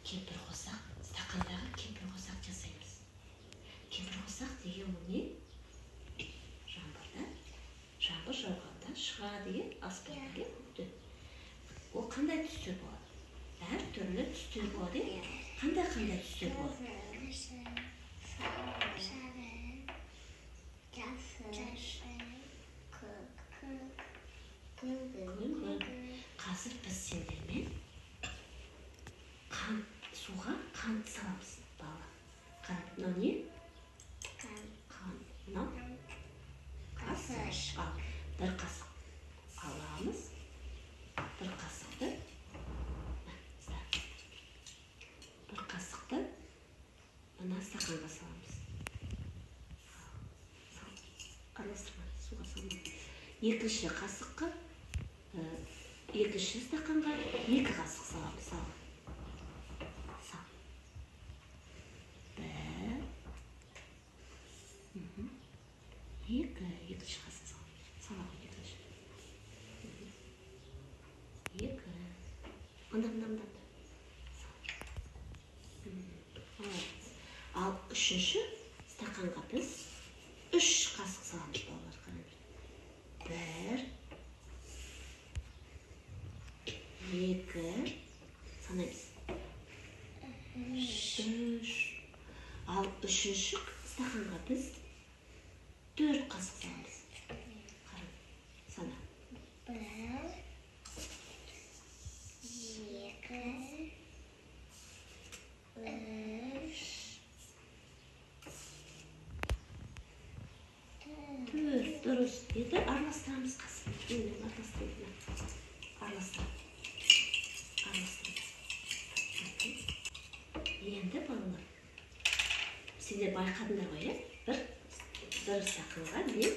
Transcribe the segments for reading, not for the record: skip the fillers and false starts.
Кемпір қосақ, стақандағы кемпір қосақ жасаймыз. Кемпір қосақ деген ол не? Жаңбырда, жаңбыр жауғанда шығады, иә, аспаннан, иә, көктен. Ол қандай түстер болады? Әртүрлі түстер болады, иә? Қандай-қандай түстер болады? Сары, жасыл, көк, Күңгірт. Қазір біз сендермен қант, суға қант саламыз, балалар. Қара, мынау не? Қант. Қант. Мынау? Қасық. Ал, бір қасық аламыз. Бір қасықты. Бір қасықты мына стақанға саламыз. Сал. Араластырма, суға салма. Екінші қасыққа, екінші стақанға 2 қасық саламыз. Сал. Сал. 1. 2. Екінші қасық сал. Сала ғой екінші. 2. Мында, мында, мында. Сал. Молодец. Ал үшінші стақанға біз 3 қасық саламыз, балалар, қараңдар. 1, 2, санаймыз. 3. Ал үшінші стақанға біз 4 қасық саламыз. Қара, сана. 1, 2, 3, 4. Дұрыс. Енді араластырамыз қасық. Енді араластырайық. Араластыр. Араластыр. Енді балалар, сендер байқадыңдар ғой, иә? Бір стақанға мен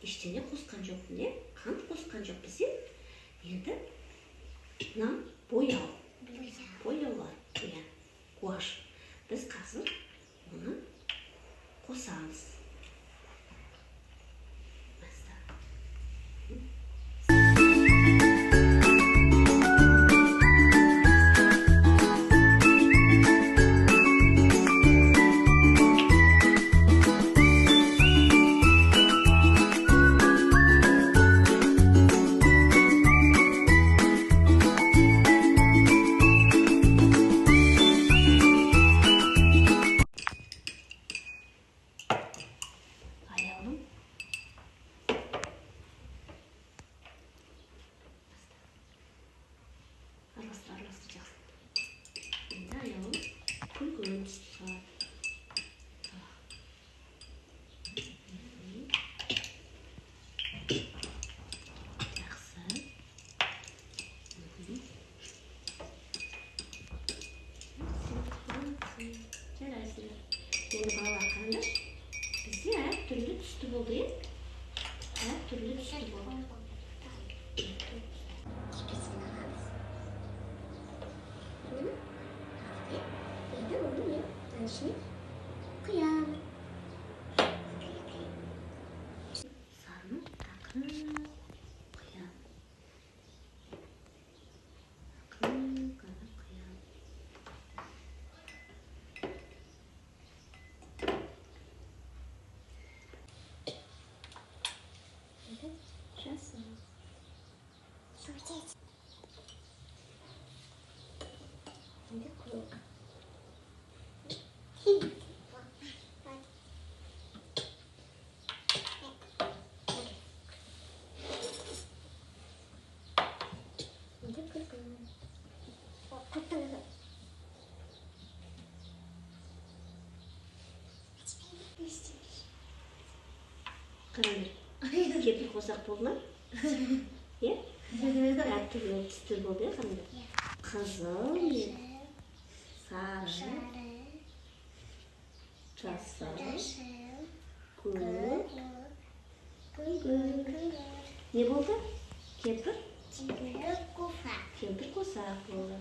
ештеңе қосқан жоқпын, иә? Қант қосқан жоқпыз, иә? Енді мына бояу. Бояулар, иә. Гуашь. Біз қазір оны қосамыз. Енді балалар, қараңдаршы, бізде әртүрлі түсті болды, иә? Әртүрлі түсті болды. Енді оны мен ішіне құямын. Сарыны ақырын құямын. Ақырын ғана құямын. Жасыл. Енді көк. Енді күлгін. Қараңдар, кемпір қосақ болды ма? Иә? Әртүрлі түстер болды, иә, қараңдар? Қызыл мен сары, жасыл, көк, күңгірт. Не болды? Кемпір? Кемпір қосақ. Кемпір қосақ болды.